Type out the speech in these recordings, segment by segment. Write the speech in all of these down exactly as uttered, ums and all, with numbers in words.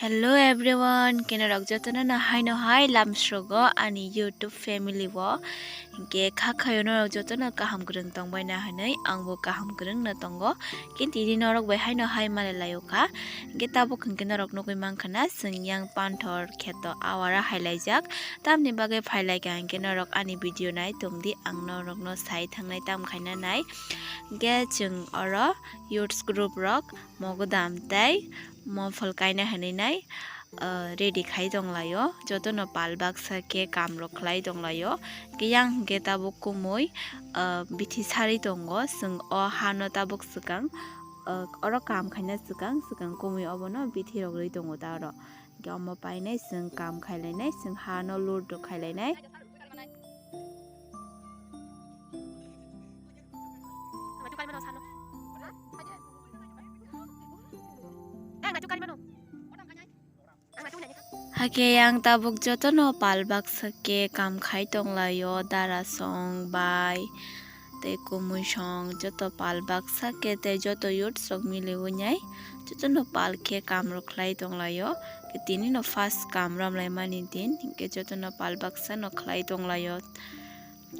Hello everyone, keno rok jotono no haino hai lamsrogo ani YouTube family o. Hingke kha khayo norok jotono kaham kwrwng tongbai na hinui, angbo kaham kwrwng no tongo. Khe tini norok bai haino hai malai laio kha. Hingke tabuk hingke norok nugui mankha na, chwng yang panthor kheto awara hai laijak. Tamni bagwi phai laikha hingke norok ani video nai tongdi, ang norokno sai thangnai tam khaina nai. Hingke chwng oro youths group rok mogodam tei mopol kaina hinui nai, ah, ready khai tonglaio. Jotono pal baksa khe kam rok khlai tonglaio. Khe yang hingke tabuk kumui, ah, bithi sari tongo. Chwng o hano tabuk swkang, ah, oro kam khaina swkang, swkang kumui obono bithi rok rwi tongo ta oro. Hingke omo painai chwng kam khailainai, chwng hano load rok khailainai. Hakhe yang tabuk jotono pal baksa khe kam khai tonglaio, dara song bai tei kumui song joto pal baksa khe tei joto youths rok miliwi nai jotono pal khe kam rok khlai tonglaio. Khe tini no first kam romlaimani din, hinkhe jotono pal baksa no khlai tonglaio.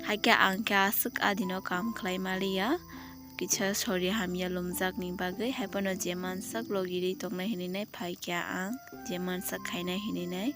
Haikhe ang khe aswk adino kam khlai maliya, kisa sori hamya lumjakni bagwi, haiphano je mansak logi ri tongnai hinui nai phaikha ang, je mansak khainai hinui nai.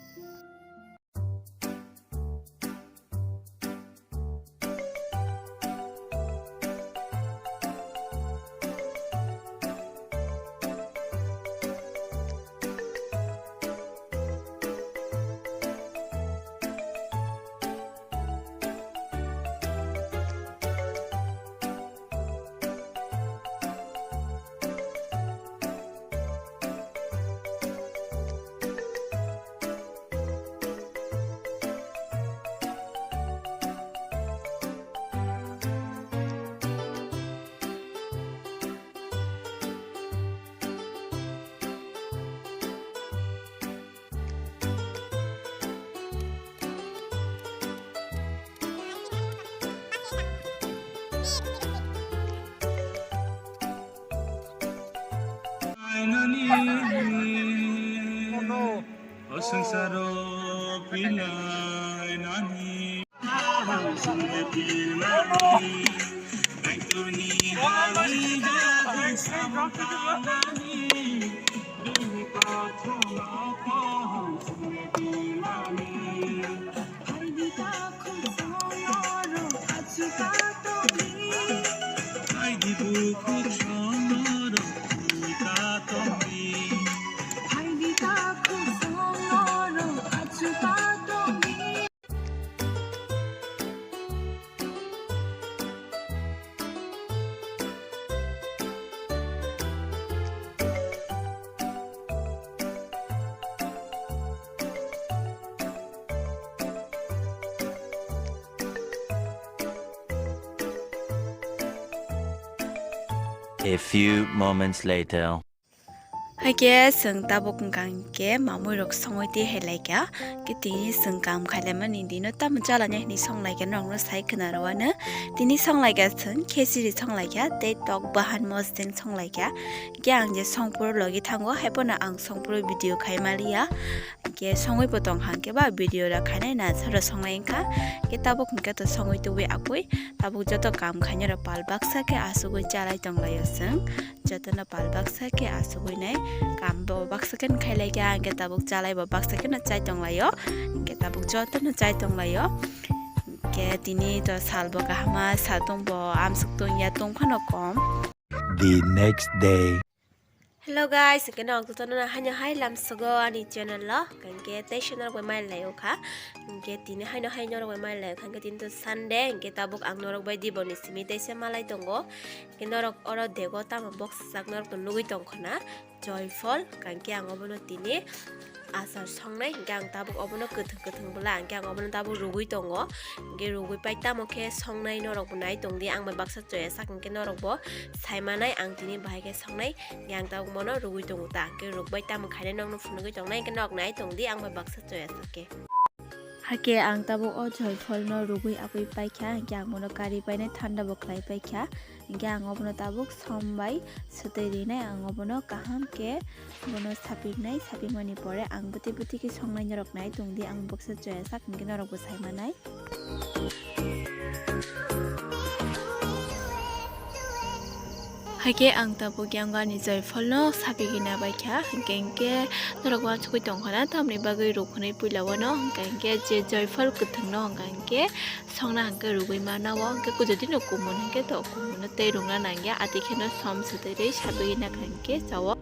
A few moments later. Haikhe chwng tabuk wngkha hinkhe mamui rok songwi twi hai laikha. Khe tini chwng kam khailaimani dino tamo chalani hinwi song laikha, norokno sai khwnaro ano. Tini song laikha chwng khechiri song laikha tei tok bahan mosdeng song laikha. Khe ang je songphuru logi thango, haiphano ang songphuru video khai maliya. Khe songwi bo tong hang khe ba video rok khainai na sara songnai wngkha. Khe tabuk hwnkhe to songwi tubui akui, tabuk joto kam khainai rok pal baksa khe asugwi chalai tonglaio chwng. Jotono pal baksa khe asugwi nai, kam bo baksa khe khai laikha, hwnkhe tabuk chalai bo baksa kheno chai tonglaio, hwnkhe tabuk jotono chai tonglaio. Hwnkhe tini to sal bo kahama, satung bo amsuk tungya tungphano kom. The next day. Hello guys, hwnkhe norok jotono haino hai lamsogo ani channel o, hwnkhe tei swnarok bai mai lai o kha, hwnkhe tini haino hai norok bai mai lai o kha, hwnkhe tini to Sunday, hwnkhe tabuk ang norok bai diboni simi teisa malai tongo. Hwnkhe norok oro dego tamo boksajak norok to nugui tongkha na, joyful, hwnkhe ang obono tini achar songnai, hwnkhe ang tabuk obono kwthwng kwthwng bwla, hwnkhe ang obono tabuk rugui tongo, hwnkhe rugui pai tamo khe songnai norok bo nai tongdi, ang bai baksa choya sak, hwnkhe norok bo sai manai ang tini bahai khe songnai, hwnkhe ang tabuk bono rugui tongo ta, hwnkhe rukbai tamo khainai nokno phunugui tongnai, hwnkhe norok nai tongdi, ang bai baksa choya sak khe. Hakhe ang tabuk o joyful no rugui abui paikha, hwnkhe ang bono kari painai thanda bo khlai paikha. Hingke ang obono tabuk som bai swtwi rinai, ang obono kaham khe bono sapiknai, sapikmani pore ang bwtwi bwtwi khe songnai norok nai tongdi, ang bwksa choya sak hingke norok bo sai manai. Haikhe ang tabuk yang ani joiphol no sapigina baikha, hingke hingke norok uansugui tongkha na, tamni bagwi rukhinai puila uano, hingke hingke je joiphol kwthwng no hingka hingke songna hingke rugui mana o, hingke jodi no kumun hingke to kumun no tei rungna nangya, ati kheno som swtwi rwi sapigina hingke chao.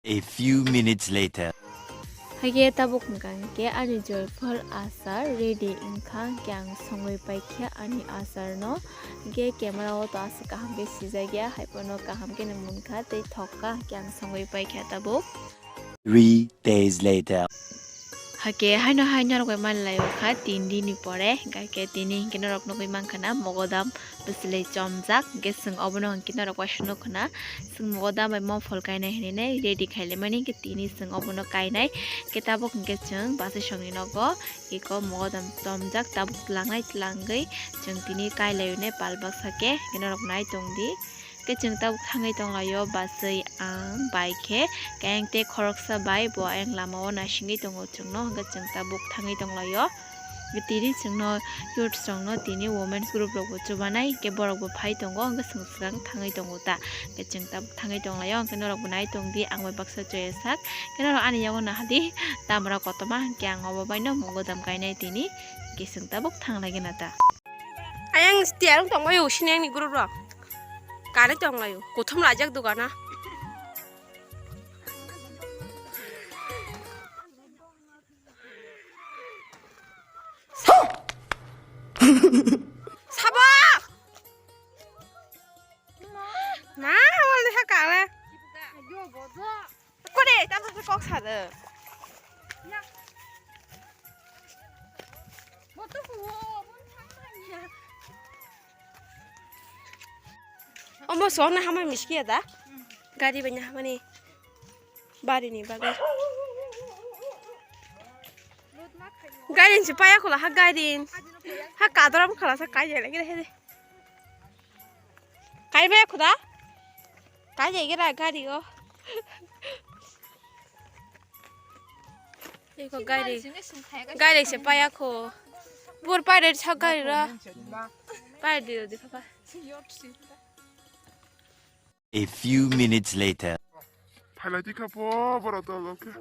A few minutes later. Haikhe tabuk hwnkha hwnkhe ani joiphol achar ready wngkha, hwnkhe ang songwi paikha ani achar no. Hwnkhe camera o to aswk kaham khe sijak ya, haiphano kaham khe no munkha tei thokka, hwnkhe ang songwi paikha tabuk. Three days later. Hake haino hai norok bai manlai o kha tin din ni pore, hingkha khe tini hingke norok nugui mankha na mogodam bwswlwi chomjak, hingke chwng obono hingke norok waisa nukha na chwng mogodam bai mopol kainai hinui nai ready khailaimani, hingke tini chwng obono kainai, hingke tabuk hingke chwng bachai songni nogo eko mogodam chomjak tabuk tlangnai, tlangwi chwng tini kailai o nai pal baksa khe, hingke norok nai tongdi. Khe chwng tabuk thangwi tonglaio, bachai ang bai khe kayang tei khoroksa bai bo ayang lama o naisingwi tongo chwngno, hwnkhe chwng tabuk thangwi tonglaio. Tini chwngno youths rokno tini women's group rok bo chubanai, hwnkhe borok bo phai tongo, hwnkhe chwng swkang thangwi tongo ta. Hwnkhe chwng tabuk thangwi tonglaio, hwnkhe norok bo nai tongdi, ang bai baksa choya sak. Khe norok ani yago nahadi, tamra kotorma, hwnkhe ang obo baino mogodam kainai tini, hwnkhe chwng tabuk thanglaigwna ta. Ayang tiarong tonglaio, sini ani group rok. Kare tonglaio, kothom lajak dogana. Sabo! Ma, wal de ha kare. Kore, tamo se kok sa de. Omo song na hamai miski ya da. Gari banya hamani. Bari ni bagai. Gari ni paya kula ha gari. Ha kadram khala sa kai jai lagi de. Kai baya khuda? Kai jai gira gari o. Eko gari. Gari se paya kho. Bor pare sa gari ra. Pare di di papa. A few minutes later. Phalai di kha po boro to lo khe.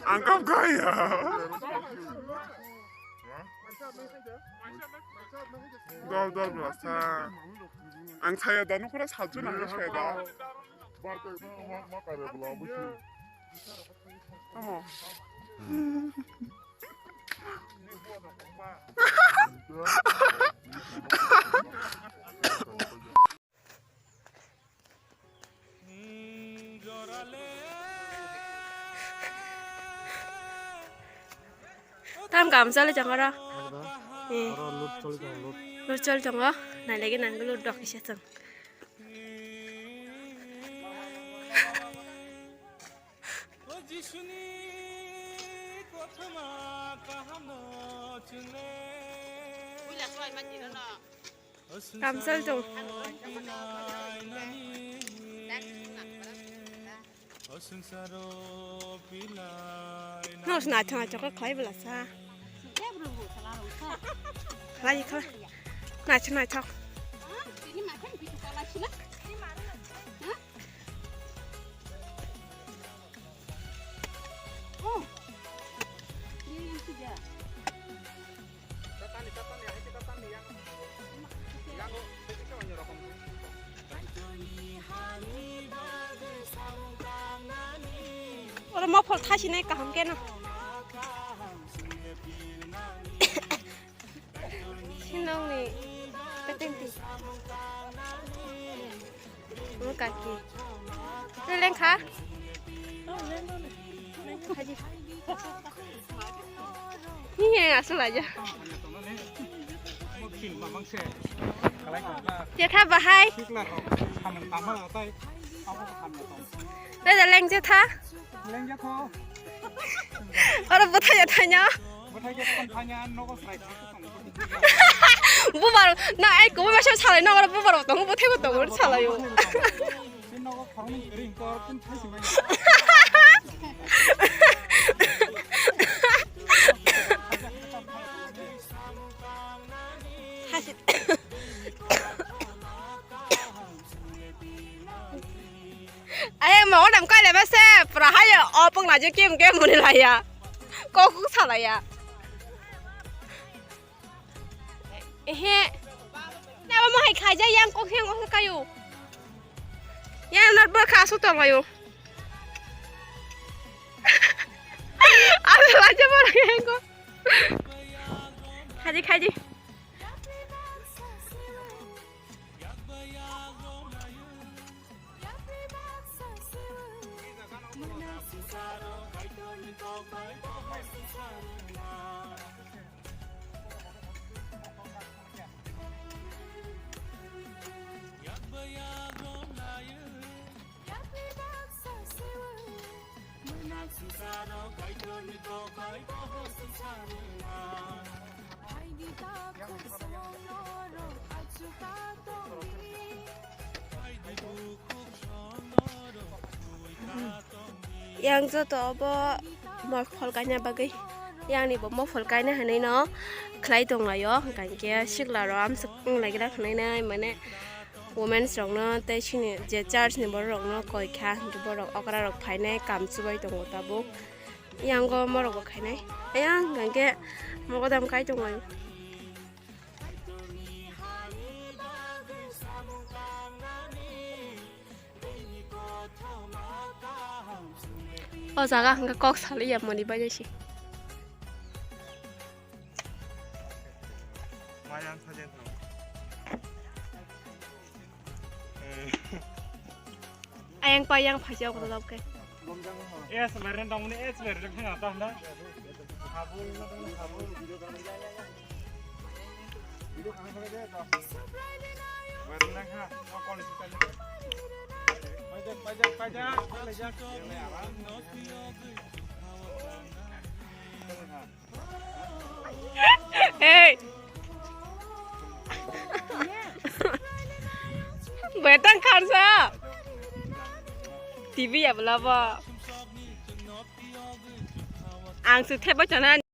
Ang kap kaya. Dol dol bwlasa. Ang saya da nukura salchu nang saya da. Tamo. Tam kam chale chang aro. Eh. Aro lut chole chang lut. Lut chole chang o. Nai lagi nang lut dok kisa chang. Kamsal tong. Nos na chong chong khlai bwla sa. Khlai khlai. Na chong na chong. Oro mopol thasinai kaham keno. Sinongni petenti. Mo kaki. Te lengkha? Haji. Ni yang asal aja. Chetha bahai. Te da leng chetha. Oro bwthai ya thanya. Bubar na ai kubu masa salai na oro bubar tong bwthai bo tong salayo. Aye mo odam kai lebe se pura hayo o pung laje kim kim muni laya. Kok kok salaya. Ehe. Na ba mo hai khaja yang kok yang kok kayo. Yang nar ba kha su tong layo. Abi laje mo yang kok. Khaji khaji. Yang joto obo mokol kaina bagwi, yang ni bo mokol kaina hinwi no khlai tong laio, hwnkha khe sikla rok amsuk wng lai gra hinwi nai mane. Womens rokno tei chini je church ni borok rokno koi kha, hwnkhe borok okra rok phainai kam chubai tongo tabuk. Yango morok bo khainai. Ayang hwnkhe mogodam kai tongo. O jaga hwnkhe kok salai ya moni bai si. Ayang pa yang phasia ko dap ke. Es leren dong ni es leren thang ta na. Hey. Betang kharsa. T V ya belabo. Ang se thebai chana.